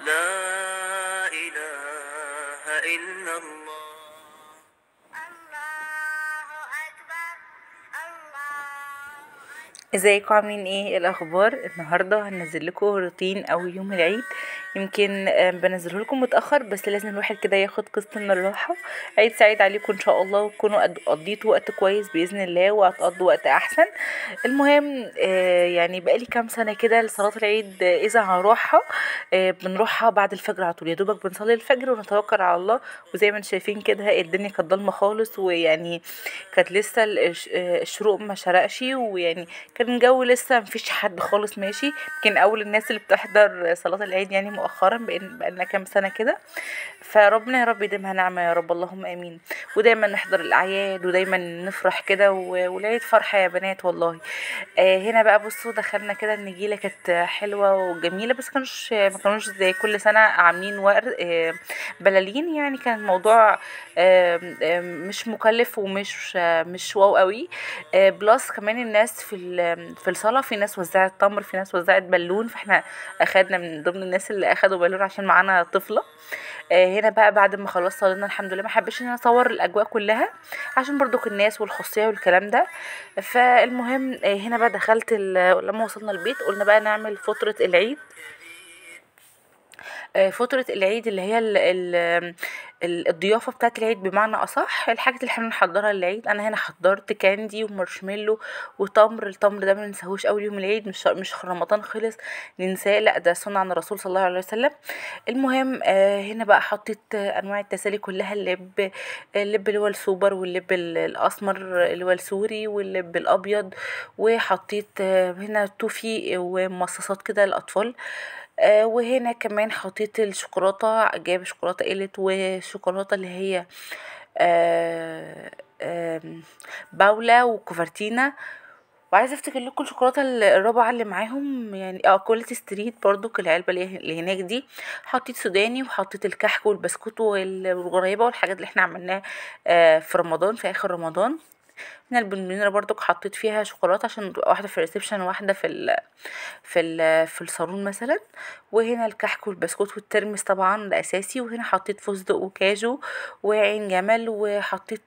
لا إله إلا الله. الله أكبر الله. ازيكم عاملين ايه الاخبار؟ النهارده هنزل لكم روتين اول يوم العيد. يمكن بنزله لكم متاخر، بس لازم الواحد كده ياخد قسط من الراحة. عيد سعيد عليكم ان شاء الله، وتكونوا قضيتوا وقت كويس باذن الله، وهتقضوا وقت احسن. المهم يعني بقالي كام سنة كده لصلاة العيد، اذا هنروحها بنروحها بعد الفجر على طول، يا دوبك بنصلي الفجر ونتوكل على الله. وزي ما انتم شايفين كده الدنيا كانت ضلمة خالص، ويعني كانت لسه الشروق ما شرقش، ويعني كان الجو لسه مفيش حد خالص ماشي. يمكن اول الناس اللي بتحضر صلاة العيد يعني مؤخرا، بقالنا كام سنة كده. فربنا يا رب يديمها نعمه يا رب، اللهم امين. ودايما نحضر الاعياد ودايما نفرح كده، والعيد فرحه يا بنات والله. هنا بقى بصوا دخلنا كده، النجيله كانت حلوة وجميلة، بس ما كانوش زي كل سنة عاملين ورد بلالين، يعني كان الموضوع مش مكلف ومش مش wow قوي. plus كمان الناس في الصاله، في ناس وزعت تمر، في ناس وزعت بالون، فاحنا اخدنا من ضمن الناس اللي اخدوا بالون عشان معانا طفله. هنا بقى بعد ما خلصت صلينا الحمد لله. ما حبيتش ان انا اصور الاجواء كلها عشان برضو الناس والخصوصيه والكلام ده. فالمهم هنا بقى دخلت لما وصلنا البيت قلنا بقى نعمل فطره العيد. فطرة العيد اللي هي الضيافة بتاعت العيد، بمعنى أصح الحاجات اللي احنا بنحضرها للعيد. أنا هنا حضرت candy ومارشميلو وتمر. التمر ده ما ننساهوش أول يوم العيد، مش رمضان خلص ننساه، لا ده سنة عن الرسول صلى الله عليه وسلم. المهم هنا بقى حطيت أنواع التسالي كلها، اللب اللي هو السوبر، واللب الأسمر اللي هو السوري، واللب الأبيض، وحطيت هنا توفي ومصاصات كده للأطفال. وهنا كمان حطيت الشوكولاتة، جايبه شوكولاتة قلت وشوكولاته اللي هي آه باولا وكوفرتينا. وعايزه افتكر لكم الشوكولاتة الرابعة اللي معاهم، يعني Quality Street برضو العلبة اللي هناك دي. حطيت سوداني، وحطيت الكحك والبسكوت والغريبة والحاجات اللي احنا عملناها في رمضان، في اخر رمضان. هنا البونبونيره برضو حطيت فيها شوكولاتة عشان تبقى واحدة في ال reception وواحدة في الصالون مثلا. وهنا الكحك والبسكوت والترمس طبعا ده اساسي. وهنا حطيت فستق وكاجو وعين جمل، وحطيت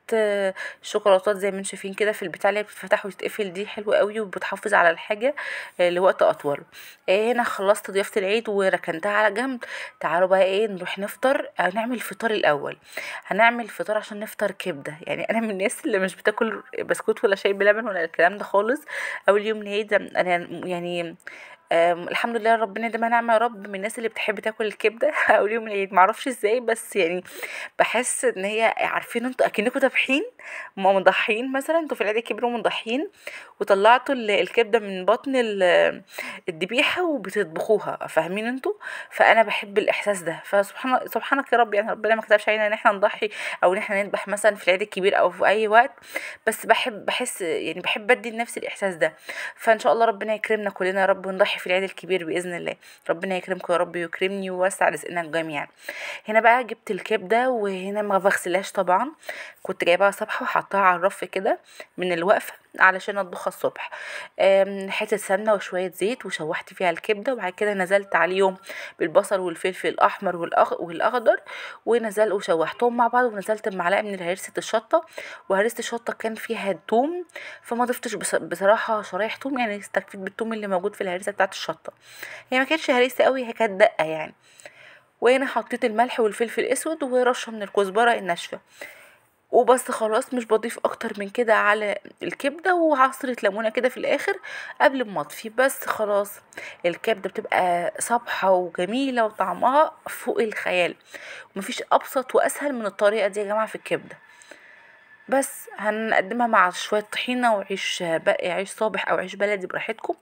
شوكولاتات زي ما انتم شايفين كده في البتاع اللي بتتفتح وتتقفل دي، حلوة قوي وبتحافظ على الحاجة لوقت اطول. هنا خلصت ضيافة العيد وركنتها على جنب. تعالوا بقى ايه نروح نفطر. هنعمل فطار الاول، هنعمل فطار عشان نفطر كبده. يعني انا من الناس اللي مش بتاكل بسكوت ولا شاي بلبن ولا الكلام ده خالص اول يوم العيد. انا يعني الحمد لله ربنا ده نعمه يا رب، من الناس اللي بتحب تاكل الكبده اول يوم العيد. معرفش ازاي، بس يعني بحس ان هي، عارفين انتوا اكنكم ذابحين مضحيين مثلا، انتوا في العيد الكبير ومضحيين وطلعتوا الكبده من بطن الذبيحة وبتطبخوها، فاهمين انتوا؟ فانا بحب الاحساس ده. فسبحان سبحانك يا رب، يعني ربنا ما كتبش علينا ان احنا نضحي او ان احنا نذبح مثلا في العيد الكبير او في اي وقت، بس بحس يعني بحب ادي لنفسي الاحساس ده. فان شاء الله ربنا يكرمنا كلنا يا رب ونضحي في العيد الكبير باذن الله. ربنا يكرمكم يا رب ويكرمني ويوسع رزقنا جميعا. هنا بقى جبت الكبده، وهنا ما بغسلهاش طبعا، كنت جايباها صبحة وحطاها على الرف كده من الوقفة علشان اطبخها الصبح. حتة سمنه وشوية زيت وشوحت فيها الكبده، وبعد كده نزلت عليهم بالبصل والفلفل الاحمر والاخضر، ونزل وشوحتهم مع بعض. ونزلت بمعلقه من هرسه الشطه، وهرسه الشطه كان فيها توم، فما ضفتش بصراحة شرايح توم، يعني استكفيت بالتوم اللي موجود في الهرسه بتاعه الشطه. هي ما كانتش هرسه قوي، هي كانت دقه يعني. وهنا حطيت الملح والفلفل الاسود ورشه من الكزبره الناشفه وبس، خلاص مش بضيف اكتر من كده على الكبده، وعصره ليمونه كده في الاخر قبل ما اطفي، بس خلاص. الكبده بتبقى صبحة وجميلة وطعمها فوق الخيال، ومفيش ابسط واسهل من الطريقة دي يا جماعة في الكبده. بس هنقدمها مع شوية طحينه وعيش بقى، عيش صابح او عيش بلدي براحتكم،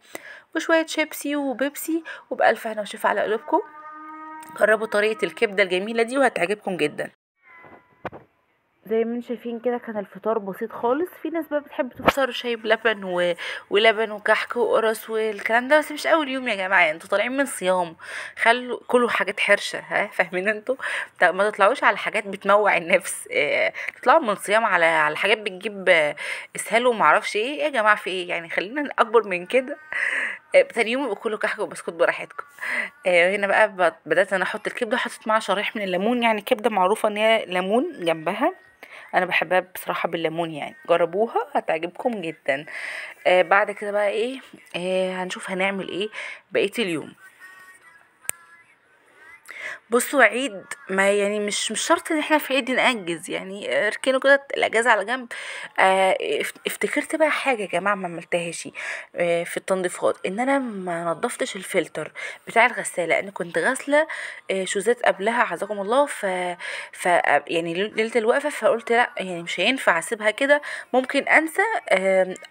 وشوية شيبسي وبيبسي، وبألف هنا وشفا على قلوبكم. جربوا طريقه الكبده الجميلة دي وهتعجبكم جدا. زي ما انتم شايفين كده كان الفطار بسيط خالص. في ناس بقى بتحب تفطر شاي بلبن ولبن وكحك وقرص والكلام ده، بس مش اول يوم يا جماعة، انتوا طالعين من صيام، خلوا كلوا حاجات حرشه، ها فاهمين انتوا؟ ما تطلعوش على حاجات بتموع النفس، تطلعوا من صيام على حاجات بتجيب اسهال وما اعرفش ايه يا جماعة، في ايه يعني؟ خلينا اكبر من كده. تاني يوم يبقى كله كحك وبسكوت براحتكم. هنا بقى بدات انا احط الكبده، حطيت معاها شرايح من الليمون، يعني كبده معروفة ان هي ليمون جنبها، انا بحبها بصراحة بالليمون يعني، جربوها هتعجبكم جدا. بعد كده بقى ايه، هنشوف هنعمل ايه بقية اليوم. بصوا عيد ما يعني مش شرط ان احنا في عيد نأجز، يعني اركنوا كده الاجازة على جنب. افتكرت بقى حاجة يا جماعة ما عملتهاش في التنظيفات، ان انا ما نظفتش الفلتر بتاع الغسالة، لان كنت غاسله شوزات قبلها عزكم الله، ف يعني ليلة الوقفة، فقلت لا يعني مش هينفع اسيبها كده، ممكن انسى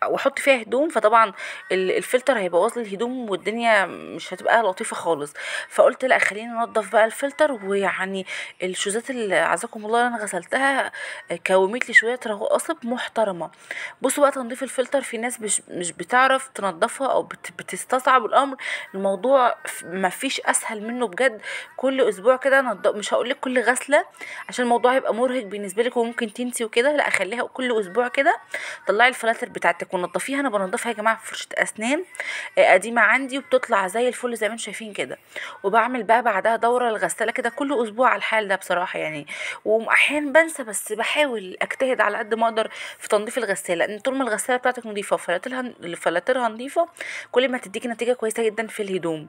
واحط فيها هدوم، فطبعا الفلتر هيبوظ لي الهدوم والدنيا مش هتبقى لطيفة خالص. فقلت لا خلينا ننضف بقى الفلتر، ويعني الشوزات اللي عزكم الله انا غسلتها كومت لي شوية رواسب محترمه. بصوا بقى تنظيف الفلتر، في ناس مش بتعرف تنظفها او بتستصعب الامر، الموضوع ما فيش اسهل منه بجد. كل اسبوع كده مش هقول لك كل غسله عشان الموضوع هيبقى مرهق بالنسبة لك وممكن تنسي وكده، لا خليها كل اسبوع كده، طلعي الفلاتر بتاعتك ونضفيها. انا بنضفها يا جماعة بفرشه اسنان قديمة عندي، وبتطلع زي الفل زي ما انتم شايفين كده. وبعمل بقى بعدها دوره الغسالة كده كل اسبوع على الحال ده بصراحة يعني، واحيانا بنسى بس بحاول اجتهد على قد ما اقدر في تنظيف الغسالة، لان طول ما الغسالة بتاعتك نظيفة وفلاترها نظيفة كل ما تديكي نتيجة كويسة جدا في الهدوم.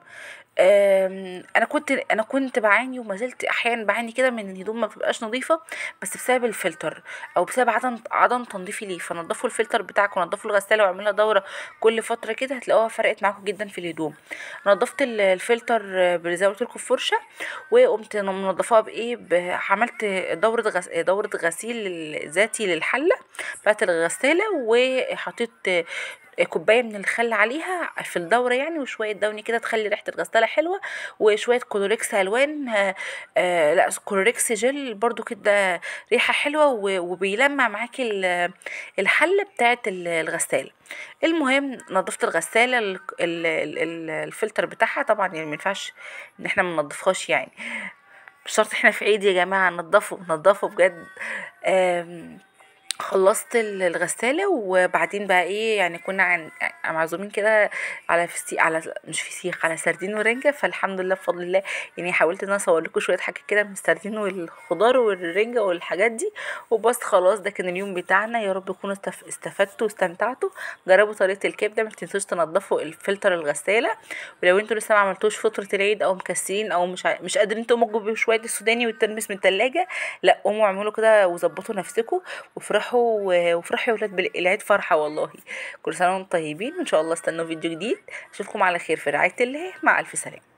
انا كنت بعاني وما زلت احيانا بعاني كده من الهدوم ما بتبقاش نظيفة، بس بسبب الفلتر او بسبب عدم تنظيفي ليه. فنضفوا الفلتر بتاعكم، نضفوا الغسالة واعملوا لها دوره كل فترة كده، هتلاقوها فرقت معاكم جدا في الهدوم. نضفت الفلتر زي ما قلت لكم بفرشه، وقمت منضفاها بايه، عملت دوره غسيل ذاتي للحله بتاعت الغسالة، وحطيت كوباية من الخل عليها في الدورة يعني، وشوية دوني كده تخلي ريحه الغسالة حلوة، وشوية كلوريكس الوان، لا كلوريكس جل برضو كده ريحه حلوة، وبيلمع معاكي الحلة بتاعه الغسالة. المهم نظفت الغسالة الفلتر بتاعها طبعا، يعني ما ينفعش ان احنا ما ننضفهاش، يعني مش شرط احنا في عيد يا جماعة، نضفوا نضفوا بجد. خلصت الغسالة، وبعدين بقى ايه، يعني كنا معزومين كده على فسيخ، على مش فسيخ، على سردين ورنجة، فالحمد لله بفضل الله يعني حاولت ان انا اصور لكم شوية حاجات كده من السردين والخضار والرنجة والحاجات دي وبس. خلاص ده كان اليوم بتاعنا، يا رب تكونوا استفدتوا واستمتعتوا. جربوا طريقة الكبدة، ما تنسوش تنضفوا الفلتر الغسالة، ولو انتوا لسه ما عملتوش فطرة العيد او مكسلين او مش قادرين تقوموا تجيبوا شوية السوداني والترمس من التلاجة، لا قوموا اعملوا كده وظبطوا نفسكم وافرحوا، وافرحوا يا ولاد العيد فرحة والله. كل سنة وانتم طيبين، وان شاء الله استنوا فيديو جديد. اشوفكم على خير في رعاية الله، مع الف سلامة.